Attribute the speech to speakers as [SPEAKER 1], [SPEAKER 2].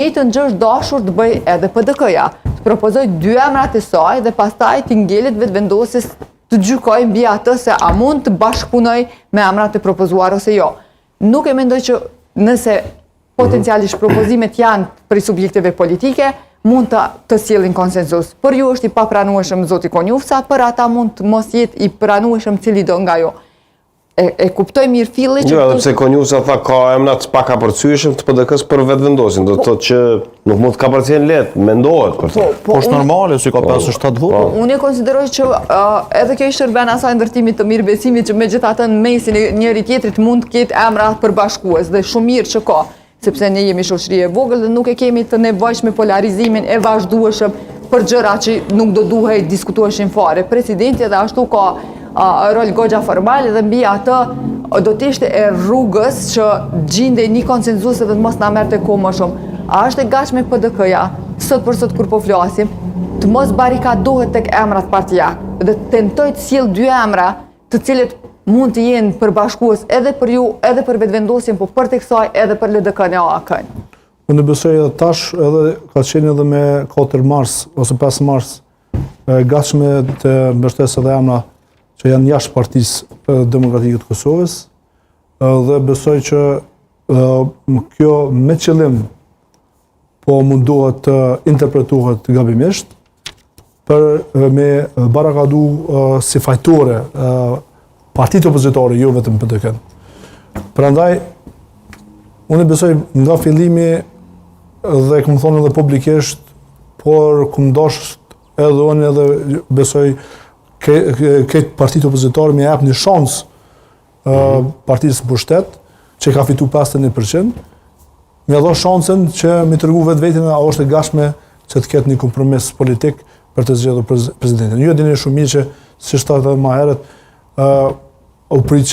[SPEAKER 1] Njëjtën gjë është dashur të bëjë edhe PDK-ja, të propozojë dy emrat e saj dhe pastaj t'i ngelet Vetëvendosjes të gjykojë mbi atë se a mund të bashkëpunojë me emrat e propozuar ose jo. Nuk e mendoj që nëse potencialisht propozimet janë prej subjekteve politike, mund të, të sjellin konsensus. Për ju është i papranueshëm zoti Konjufca, për ata mund të mos jetë i pranueshëm cilido nga ju. E, e kuptoj mirëfilli
[SPEAKER 2] që... Jo, edhe pse Konjufca tha ka emna të pakapërcyeshëm të PDK-së për Vetëvendosjen, do të po- thotë që nuk mund të kapërcehen lehtë, mendohet për
[SPEAKER 3] të. Po, po, po është normale, se ka 57 po,
[SPEAKER 1] vota. Po, unë e konsideroj që uh, edhe kjo i shërben asaj ndërtimit të mirëbesimit që megjithatë në mesin e njëri-tjetrit mund të ketë emra përbashkues dhe shumë mirë që ka. sepse ne jemi shoqëri e vogël dhe nuk e kemi të nevojshme polarizimin e vazhdueshëm për gjëra që nuk do duhej diskutueshin fare. Presidenti edhe ashtu ka rol goxha formal dhe mbi atë do të ishte e rrugës që gjindej një konsenzus edhe të mos na merrte kohë më shumë. A është e gatshme PDK-ja, sot për sot kur po flasim, të mos barrikadohet tek emrat partiak dhe të tentojë të sjellë dy emra të cilët mund të jenë përbashkues edhe për ju, edhe për Vetëvendosjen, po përtej kësaj edhe për LDK-në e AAK-në.
[SPEAKER 4] Unë besoj edhe tash, edhe ka qenë edhe me 4 mars ose 5 mars e gatshme të mbështesë edhe emra që janë jashtë Partisë Demokratike të Kosovës, dhe besoj që kjo me qëllim po mundohet të interpretohet gabimisht për me barrikadu si fajtore partitë opozitare, jo vetëm PDK-në. Prandaj, unë besoj nga fillimi dhe kom thonë edhe publikisht, por kom dasht edhe unë edhe besoj krejt partitë opozitare me jep një shans mm -hmm. partisë në pushtet, që ka fitu 51%, Me dhonë shansën që me tregu vetveten a është e gatshme që të ketë një kompromis politik për të zgjedhur presidentin. Ju e dini shumë mirë që siç thatë edhe më herët, ë u prit që.